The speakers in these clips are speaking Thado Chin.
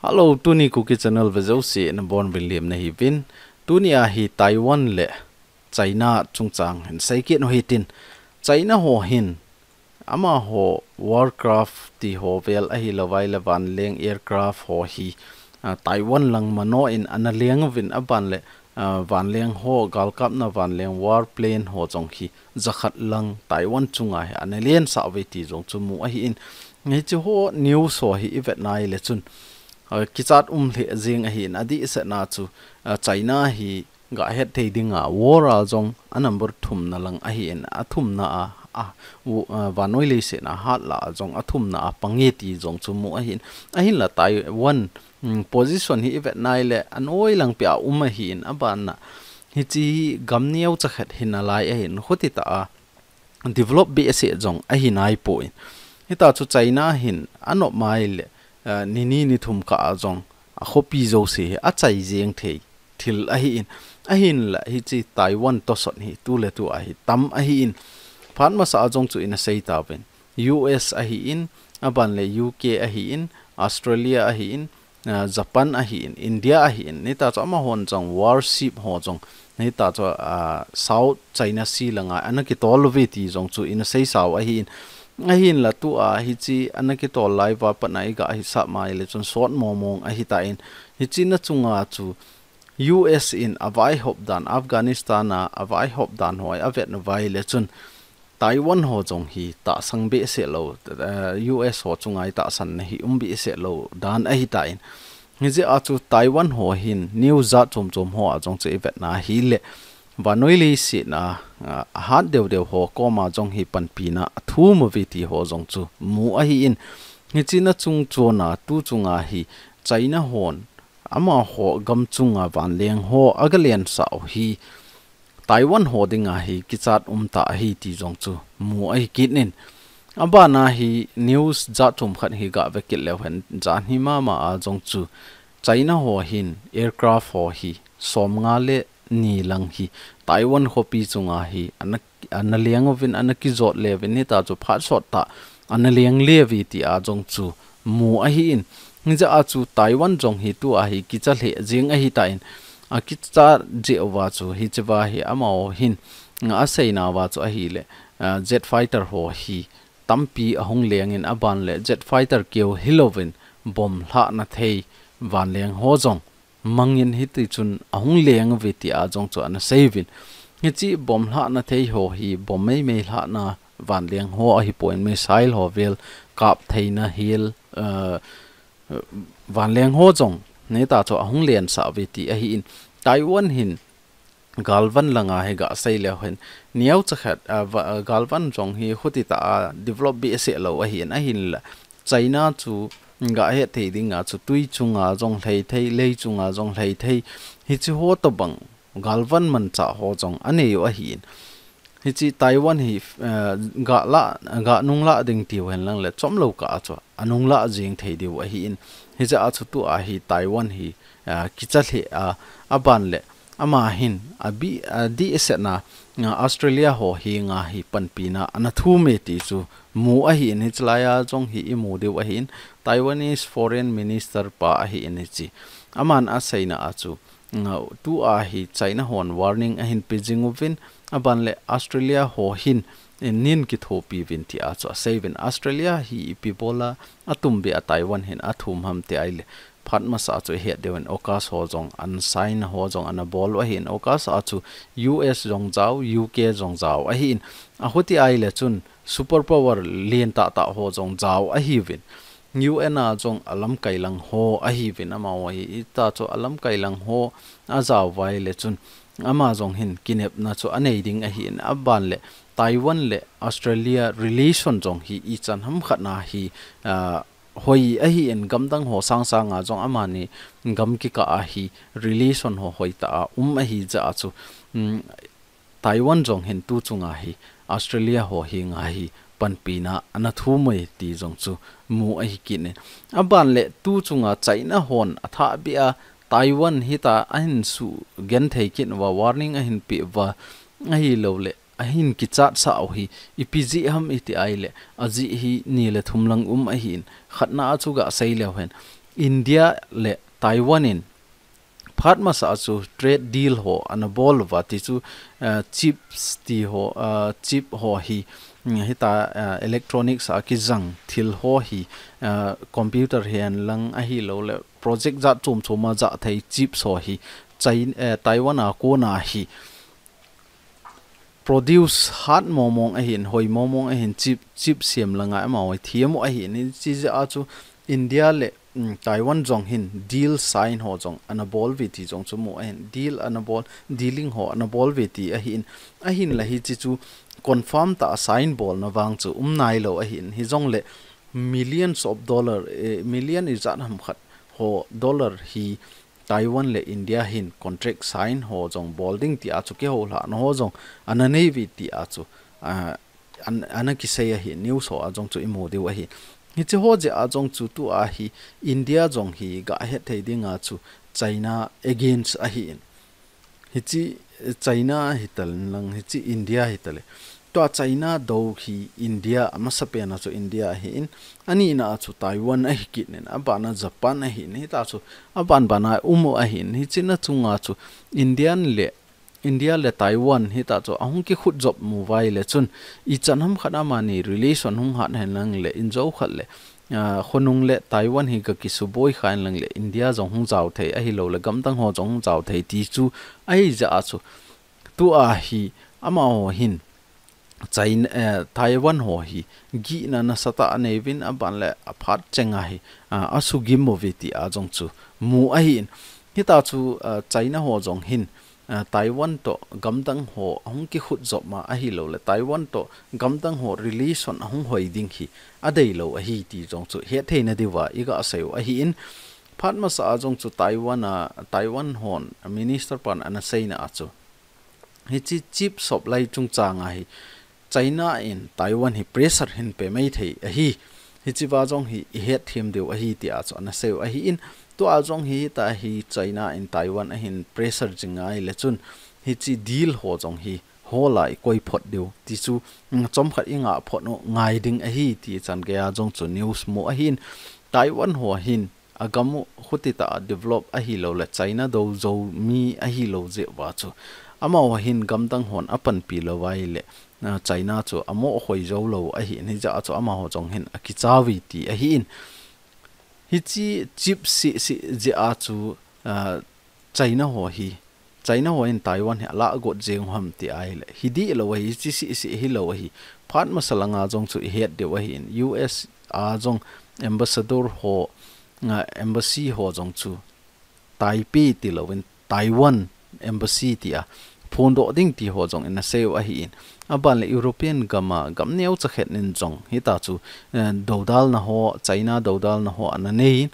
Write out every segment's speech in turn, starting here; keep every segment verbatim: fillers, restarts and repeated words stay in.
Hello, tuni Kuki Channel vejouse nabonuvin lemna hiuvin. Tuni a hi Taiwan le China chungchang hin seikit u hitin. China ho hin amaho warcraft ti ho vel ahilouvai le vanleng aircraft ho hi, ah, Taiwan lang manoh in ana leng uvin, aban le, ah, vanleng ho, galkapna vanleng warplane ho jong hi jakhat lang Taiwan chunga hi ana lensah uve ti jong chu mu ahin. Hiche ho news ho hi ivet nai le chun, ah, kichat um lheh jeng ahin, adehsetna chu, ah, China hi gahet thei dinga war a jong a number thumna lang ahin, athumna a, a, u, ah, vannoi leiset a hat lah a jong athumna a pang e ti jong chu mu ahin. Ahinla Taiwan, um, position hi ivet nai le anoi lang pia um ahin, aban a hiche hi gam neocha khat hi nalai ahin, khuti tah a develop behseh jong ahi naipoi. Hita chu China hin anop mai le, ah, ni ni ni thum kah a jong akhopi jouse hi achai jeng thei thil ahin. Ahinla hiche Taiwan tosot hi tu le tu a hi tam ahin. Phat masa a jong chu ina sei tauvin. U S ahin, aban le U K ahin, Australia ahin, ah, Japan ahin, India ahin, hita chu amahon jong warship ho jong, hita chu, ah, South China Sea langa ana kitol uve ti jong chu ina seisa u ahin. Ahinla tu a hiche ana kitol lai uva pat a iga hisah mai le chun sot mong mong ahitan. Hiche na chunga chu U S in avaihop dan, Afghanistan a avaihop dan ho avet uva le chun Taiwan ho jong hi tahsan behseh lou, eh, U S ho chunga tahsanna hi um behseh lou dan ahitan. Hijeh a chu Taiwan ho hin news jat chom chom ho a jong chu ivet na hile, vannoi leiset a, ah, ahat deu deu ho koma jong hi panpina athum uve ti ho jong chu mu ahin. Hiche na chung chon a tu chunga hi China hon amaho gam chunga vanleng ho aga lensah u hi Taiwan ho dinga hi kichat um tah ahi ti jong chu mu ahi kit in. Aban a hi news jat chom khat hi ga ve kit leu hen, janhi mama a jong chu China ho hin aircraft ho hi som nga le ni lang hi Taiwan khopi chunga hi ana, ana leng uvin, ana kijot le uvin, hita chu phat sot tah ana leng le uve ti a jong chu mu ahin. Hijeh a chu Taiwan jong hi tu a hi kicha lheh jeng ahitan, akicha jeh uva chu hiche va hi amaho hin asei nauva chu ahile, ah, jet fighter ho hi tampi ahung leng in, aban le jet fighter keu hilouvin bomb lhahna thei vanleng ho jong mangin hiti chun ahung leng uve ti a jong chu ana sei uvin. Hiche bomb lhahna thei ho hi bomb mei mei lhahna vanleng ho ahipon, missile ho vel kap theina hel, eh, vanleng ho jong hita chu ahung lensah uve ti ahin. Taiwan hin galvan langa hi ga sei leu hen, neocha khat, ah, va, ah, galvan jong hi khuti tah a develop behseh lou ahin, ahinla China chu gahet thei dinga chu tui chunga jong lhai thei, lei chunga jong lhai thei, hiche ho tobang galvan manchah ho jong anei u ahin. Hiche Taiwan hi, eh, ga la, ga nung la ding tiu hen lang le chomlou kah a chu anung la jeng thei diu ahin. Hijeh a chu tu a hi Taiwan hi, eh, kicha lheh a, aban le ama hin abi, adehsetna, eh, Australia ho henga hi panpina ana thum e ti chu mu ahin, hiche lai a jong hi imu diu ahin, Taiwanese Foreign Minister pa ahin hiche. Aman aseina a chu, nga, tu a hi China hon warning ahin pe jing uvin, aban le Australia ho hin, eh, neikithopi uvin ti a chu asei uvin. Australia hi ipi bol a atum be a Taiwan hin athum ham ti ahile, phat masa chu ihet diu in, AUKUS ho jong ana sign, ho jong ana bol u ahin, AUKUS a chu U S jong jao, U K jong jao ahin. Ahuti ahile chun superpower lentah tah ho jong jao ahiuvin. U N a jong alamkai lang ho ahiuvin, amaho hi hita chu alamkai lang ho ajao uva ahile chun ama jong hin kinepna chu anei ding ahin, aban le Taiwan le Australia relation jong hi ichan ham khat na hi, ah, hoi ahin, gamdang ho sang sang a jong amani gam kikah a hi relation ho hoitah a um ahi jeh a chu, um, Taiwan jong hin tu chunga hi Australia ho henga hi panpina ana thum e ti jong chu mu ahi kit in. Aban le tu chunga China hon athah beh a Taiwan hita ahin sugenthei kit uva, warning ahin pe uva, ahilou le ahin kichatsah u hi ipi jeh ham iti ahile, ajeh hi ni le thum lang um ahin, khatna a chu ga sei leu hen. India le Taiwan in phat masa chu trade deal ho ana bol uva ti chu, eh, chips ti ho, eh, chip ho hi, mm, hita, eh, electronics a kijang thil ho hi, eh, computer hihen lang ahilouleh project jat chom chom a ja thei chips ho hi China, eh, Taiwan a kona hi produce hat mong mong ahin, hoi mong mong ahin, chip, chip siam langa amaho hi thiam u ahin, hichi jeh a chu India le, mm, Taiwan jong hin deal sign ho jong ana bol uve ti jong chu mu ahin, deal ana bol, dealing ho ana bol uve ti ahin, ahinla hichi chu confirm tah a sign bolna vang chu um nailou ahin, hijongle millions of dollar, eh, million ijat ham khat ho dollar hi Taiwan le India hin contract sign ho jong bol ding tia chu kihoulhahna ho jong ana nei uve tia chu, ah, an, ana kisei ahi, news ho a jong chu imu diu ahi. Hichi ho jeh a jong chu tua hi India jong hi ga het thei dinga chu China against ahin. Hichi China hitaleng, hichi India hitale. Tua China dou hi India, amasa pena chu India ahin, anina chu Taiwan ahi kit in, abana Japan ahin, hita chu aban bana um u ahin, hichina chunga chu Indian le, India le Taiwan hita chu ahung kikhut jop mu uva ahile chun, ichan ham khat amani relation hung hat hen lang le, injo khat le, ah, khonung le Taiwan hi ga kisuboi kha hen lang le, India jong hung jao thei, ahilouleh gamdang ho jong hung jao thei ti chu ahi jeh a chu. Tua hi amaho hin China, eh, Taiwan ho hi gihna nasatah anei uvin, aban le aphat chenga hi, ah, asugim uve tia jong chu mu ahin. Hita chu, ah, China ho jong hin, ah, Taiwan toh gamdang ho ahung kikhut jop ma ahilouleh Taiwan toh gamdang ho relation ahung hoi ding hi adeilou ahi ti jong chu hetthei na diuva iga sei u ahin. Phat masa a jong chu Taiwan a, Taiwan hon minister pan ana seina a chu, hichi chip supply chungchang a hi China in Taiwan hi pressure hin pe mai thei ahi. Hichi va jong hi ihet them diu ahi tia chu ana sei u ahin. Tua jong hi ta hi China in Taiwan ahin pressure jing ahile chun hichi deal ho jong hi hola ikoi phot diu ti chu, mm, chomkhat inga phot u ngai ding ahi ti chan geiya jong chu news mu ahin. Taiwan ho hin agam u khuti tah a develop ahilouleh China dou jou mi ahilou jeh uva chu, amaho hin gamdang hon apanpi lou uva ahile, ah, China chu amo khoi jou lou ahin, hijeh a chu amaho jong hin akicha uve ti ahin. Hichi chip sisi jeh a chu, ah, China ho hi China ho in Taiwan hi alah got jeng u ham ti ahile, hi dihlou ahi, hichi sisi hilou ahi. Phat masa langa jong chu ihet diu ahin, U S a jong ambassador ho, ah, embassy ho jong chu Taipei tilouvin Taiwan embassy tia phondoh ding ti ho jong ana sei u ahin. Aban le European gam a gam neocha khat in jong hita chu, eh, doudalna ho, China doudalna ho ana nei in,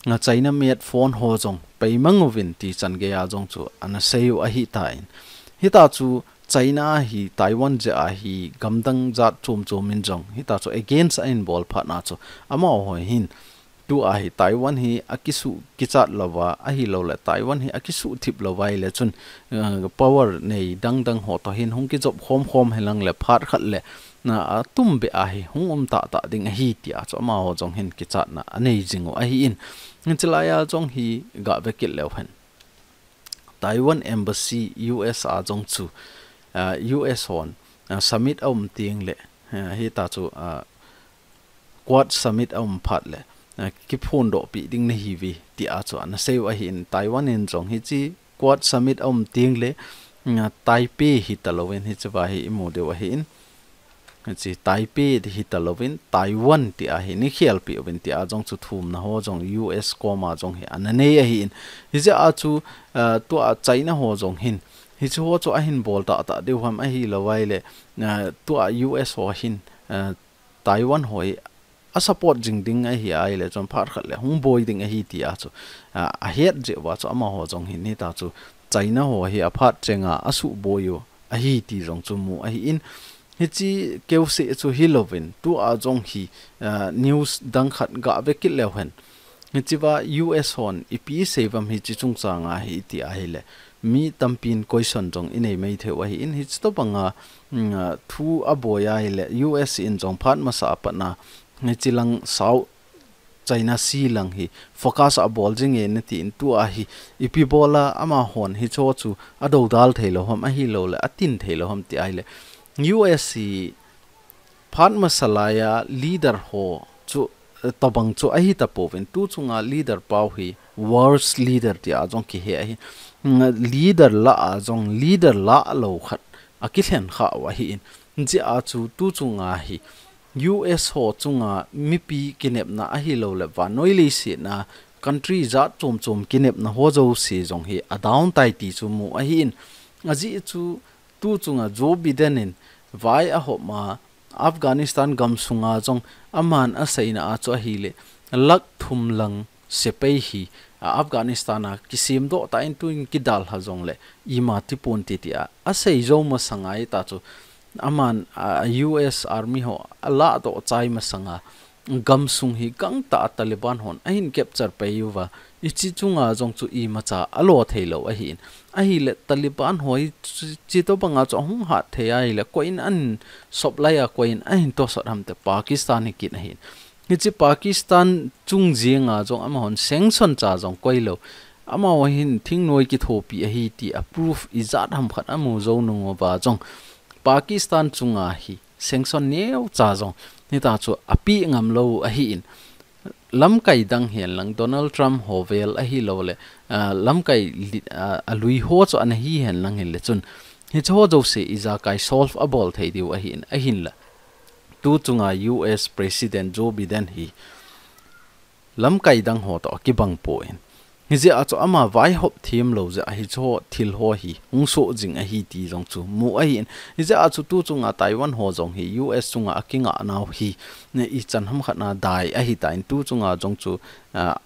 ah, China made phone ho jong peimang uvin ti chan geiya jong chu ana sei u ahitan. Hita chu China hi Taiwan jeh a hi gamdang jat chom chom in jong hita chu against a in bol phat na chu, amaho hin tua hi Taiwan hi akisuh kichat louva ahilouleh Taiwan hi akisuh thip louva ahile chun, ah, power nei dangdang ho toh hin hung kijop khom khom hen lang le phat khat le na atum beh a hi hung um tahtah ding ahi tia chu amaho jong hin kichatna anei jing u ahin. Hichi laiya jong hi ga ve kit leu hen, Taiwan embassy U S a jong chu, ah, U S hon, ah, summit aum teng le, ah, hita chu, ah, Quad summit aum phat le, ah, kiphondoh pi ding nahi uve tia chu ana sei u ahin. Taiwan in jong hichi Quad summit aum teng le, ah, Taipei hitalouvin hichi va hi imu diu ahin. Hichi Taipei ti hitalouvin, Taiwan tia hi nei khel pi uvin tia jong chu thumna ho jong U S koma jong hi ana nei ahin. Hijeh a chu, ah, tua China ho jong hin hichi ho chu ahin bol tahtah diu ham ahilou ahile, ah, tua U S ho hin, ah, Taiwan ho hi a support jing ding ahi ahile chun phat khat le hung boi ding ahi tia chu, ah, ahet jeh uva chu amaho jong hin hita chu China ho hi aphat chenga asuh boi u ahi ti jong chu mu ahin. Hichi keuseh chu hilouvin, tua jong hi, ah, news dang khat ga ve kit leu hen. Hichi va U S hon ipi sei uvam hichi chungchang a hi ti ahile, mi tampin question jong inei mai thei u ahin, hichi tobanga, mm, ah, thu aboi ahile, U S in jong phat masa a pat na, hichi lang South China Sea lang hi focus abol jing e nati in tua hi ipi bola amahon hicho chu adoudal theilou ham ahilouleh atin theilou ham ti ahileh U S hi phat masa laiya leader ho chu, eh, tobang chu ahi tapouvin tu chunga leader pau hi worst leader tia jong kihe ahi. Mm, leader lah a jong leader lah lou khat akilhen kha u ahi in. Jia chu tu chunga hi U S ho chunga mipi kinepna ahilouleh vannoi leiset a country jat chom chom kinepna ho jouse jong hi adown tai ti chu mu ahi in. Ajeh chu tu chunga Joe Biden in vai ahop ma Afghanistan gamsunga jong aman aseina a chu ahileh lakh thum lang sepai hi, a, Afghanistan a kisemdoh tan tuin kidalha jongleh ima tipon ti tia asei jou masanga hita chu aman, a, U S Army ho alahdoh chai masanga gamsung hi gangtah a Taliban hon ahin capture pei uva, hiche chunga jong chu imacha alo theilou ahi in. Ahileh Taliban ho hi chu, chutobanga chu ahung hat thei ahileh koiin ahin sop laiya koiin ahin tosot ham ti Pakistan hi kit ahi in. Hiche Pakistan chung jenga jong amahon sanction cha jong koilou. Amaho hin thingnoi kithopi ahi ti a proof ijat ham khat amu jou nung uva jong Pakistan chunga hi sanction neocha jong hita chu apeh ngam lou ahi in. Lamkai dang hen lang Donald Trump ho vel ahilouleh, ah, lamkai li-, ah, alui ho chu ana hi hen lang hileh chun hiche ho jouse ijakai solve abol thei diu ahi in ahinla. Tu chunga U S President Joe Biden hi lamkai dang ho toh akibang poi. Hijeh a chu ama vaihop themlou jeh a hiche ho thil ho hi hung soh jing ahi ti jong chu mu ahi in. Hijeh a chu tu chunga Taiwan ho jong hi U S chunga akingah nau hi ne ichan ham khat na dai ahi tan tu chunga jong chu, ah,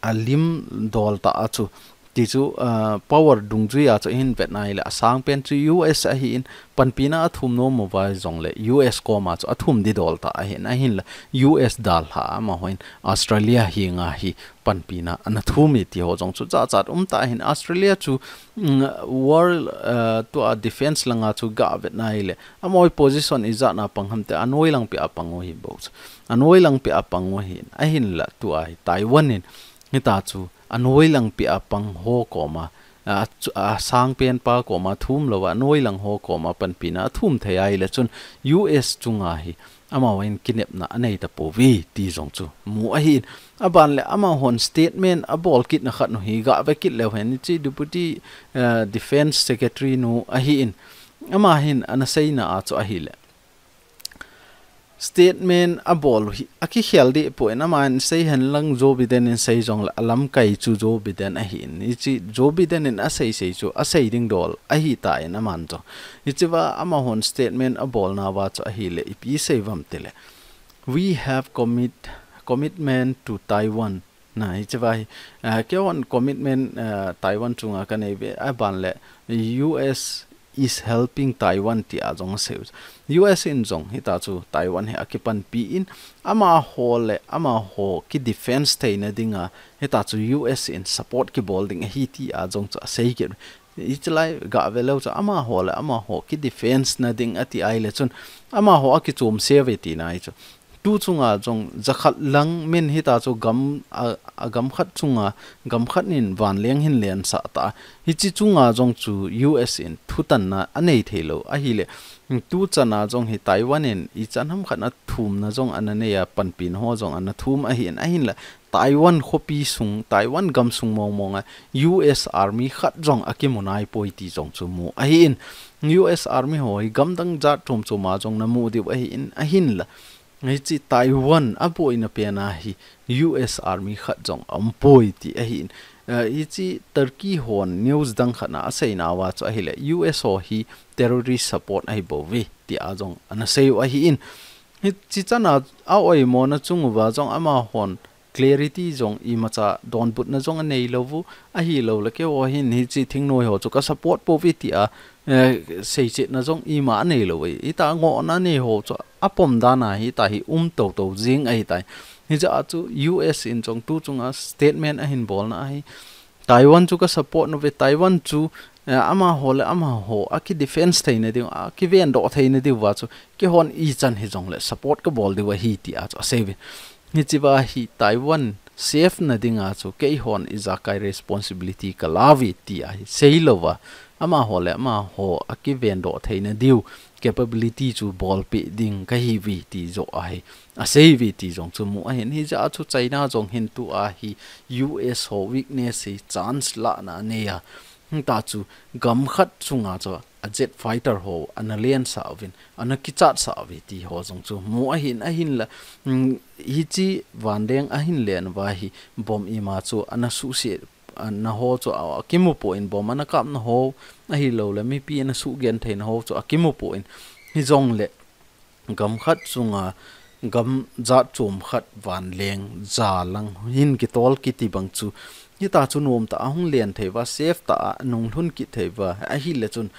alim dol tah a chu ti chu, ah, power dungjui a chu ihin vet nai leh asangpen chu U S ahi in panpina athum nom uva jongleh U S koma chu athum di dol tah ahi in ahinla U S dalha amahon Australia henga hi panpina ana thum e ti ho jong chu jachat um tah ahi in Australia chu, mm, world, ah, tua defense langa chu gavet nai leh amaho position ijat na pang ham ti anoi lang pia pang u hi bou chu. Anoi lang pia pang u ahi in ahinla tua hi Taiwan in hita chu anoi lang pia pang ho koma, a, chu, asangpen pa koma thum louva anoi lang ho koma panpina athum thei ahileh chun U S chunga hi amahon kinepna anei tapouve ti jong chu mu ahi in. Aban leh amahon statement abol kitna khat nu hi gave kit leu hen hiche Deputy, eh, Defense Secretary nu ahi in. Ama hin ana seina a chu ahileh statement abol u hi akikhel deh poi in aman sei hen lang Joe Biden in sei jongleh alamkai chu Joe Biden ahi in. Hiche Joe Biden in asei sei chu asei ding dol ahi tan aman jong. Hichea amahon statement abolna uva chu ahileh ipi sei uvam tileh, "We have commit, commitment to Taiwan." Na, hichea hi, ah, keihon commitment, ah, Taiwan chunga kanei uve, aban leh U S is helping Taiwan tia jong asei u. U S in jong hita chu Taiwan hi akipanpi in amaho leh amaho kidefense theina dinga hita chu U S in support kibol ding ahi tia jong chu asei kit. Hichelai gave leu chu amaho leh amaho kidefense na ding ati ahileh chun amaho akichom se uve tina ahi chu. Tu chunga jong jakhat lang min hita chu gam a, agam khat chunga gam khat in vanleng hin lensah ta. Hiche chunga jong chu U S in thutanna anei theilou ahileh. Tu chana jong hi Taiwan in ichan ham khat na thumna jong ana nei a panpina ho jong ana thum ahi in ahinla Taiwan khopi sung, Taiwan gamsung mong mong a U S Army khat jong akimu nai poi ti jong chu mu ahi in. U S Army ho hi gamdang jat chom chom a jong namu diu ahi in ahinla. Hiche Taiwan aboina pen a hi U S Army khat jong aum poi ti ahi in. Eh, hiche Turkey hon news dang khat na aseina uva chu ahileh U S ho hi terrorist support ahi bouve tia jong ana sei u ahi in. Hiche chana a oimona chung uva jong amahon clarity jong imacha donbutna jong anei lou u, ahilouleh keiho hin hiche thingnoi ho chu ka support pouve tia, eh, seichetna jong ima anei lou u. Hita ngohna nei ho chu apom dan a hita hi um toto jing ahitai. Hijeh a chu U S in jong tu chunga statement ahin bolna ahi. Taiwan chu ka support uve, Taiwan chu, eh, amaho leh amaho akidefense theina diu, akivendoh theina diuva chu keihon ichan hijongleh support kabol diu ahi tia chu asei uve. Hichea hi Taiwan safe na dinga chu keihon ijakai responsibility kala uve ti ahi, seilouva. Amaho le amaho akivendoh theina diu capability chu bolpeh ding kahi uve ti joh ahi. Asei uve ti jong chu mu ahin, hijeh a chu China jong hin tua hi U S ho weakness hi chance lahna anei a. Hita chu gam khat chunga chu a jet fighter ho ana lensah uvin, ana kichatsah uve ti ho jong chu mu ahin, ahinla, mm, hiche vanleng ahin len uva hi bomb ima chu ana suhset, ana ho chu a, akimu poi, bomb ana kapna ho, ahilouleh mipi ana suhgentheina ho chu akimu poi. Hijongle gam khat chunga gam jat chom khat vanleng ja lang hin kitol kiti bang chu, hita chu nomtah a hung len thei uva, safe tah a nunglhun kit thei uva, ahile chun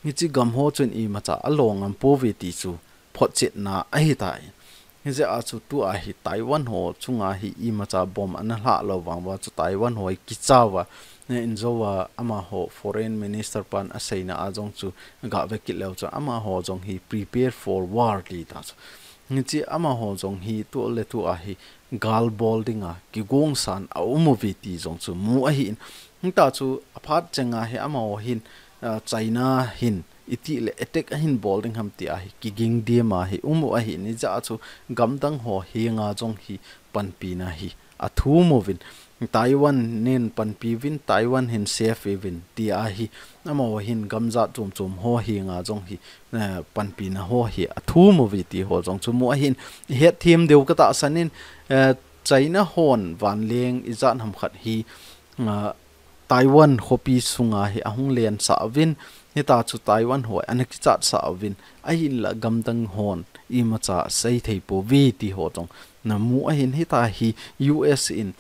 hiche gam ho chun imacha alo ngam pouve ti chu photchetna ahitai. Hijeh a chu tua hi Taiwan ho chunga hi imacha bomb ana lhah lou vang uva chu Taiwan ho hi kicha uva, ne, injouva amaho foreign minister pan aseina a jong chu gave kit leu chu amaho jong hi prepare for war ti ta chu. Hiche amaho jong hi tu le tua hi gal bol dinga kigongsan a um uve ti jong chu mu ahin. Hita chu aphat chenga hi amaho hin, ah, China hin itile attack ahin bol ding ham tia hi kiging diam a hi um u ahin, hijeh a chu gamdang ho henga jong hi panpina hi athum uvin, Taiwan nen panpi uvin, Taiwan hin safe uvin tia hi amaho hin gam jat chom chom ho henga jong hi, eh, panpina ho hi athum uve ti ho jong chu mu ahin, ihet them diu katahsan in, eh, China hon vanleng ijat ham khat hi, ah, Taiwan khopi sunga hi ahung lensah uvin, hita chu Taiwan ho ana kichatsah uvin, ahinla gamdang hon imacha sei thei pouve ti ho jong namu ahin, hita hi U S in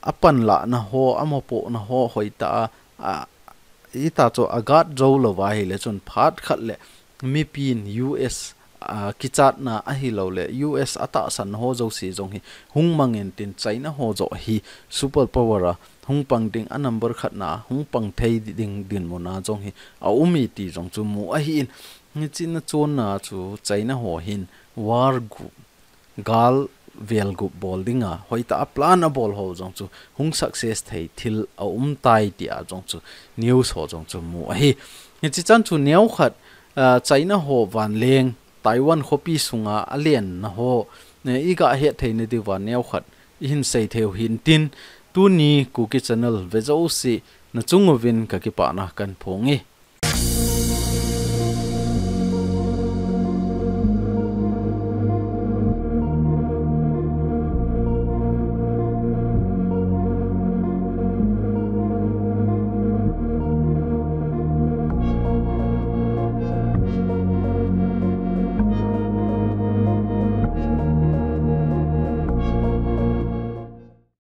apanlahna ho, amopohna ho hoitah a, a, hita chu agat jou louva ahile chun phat khat le mipin U S, a, kichatna ahilouleh U S atahsan ho jouse jong hi hung mang intin, China ho joh hi super power a hung pang ding, a number khatna hung pang thei ding dinmun a jong hi aum e ti jong chu mu ahin, hiche nachonna chu China ho hin war gup, gal vel gup bol dinga hoitah a plan abol ho jong chu hung success thei thil aum tai tia jong chu news ho jong chu mu ahi. Hiche chan chu neokhat, ah, China ho vanleng Taiwan khopi sunga alenna ho, eh, iga het theina diuva neokhat ihin sei thei u hintin, tuni Kuki Channel ve jouse nachung uvin kakipana kahin phong e.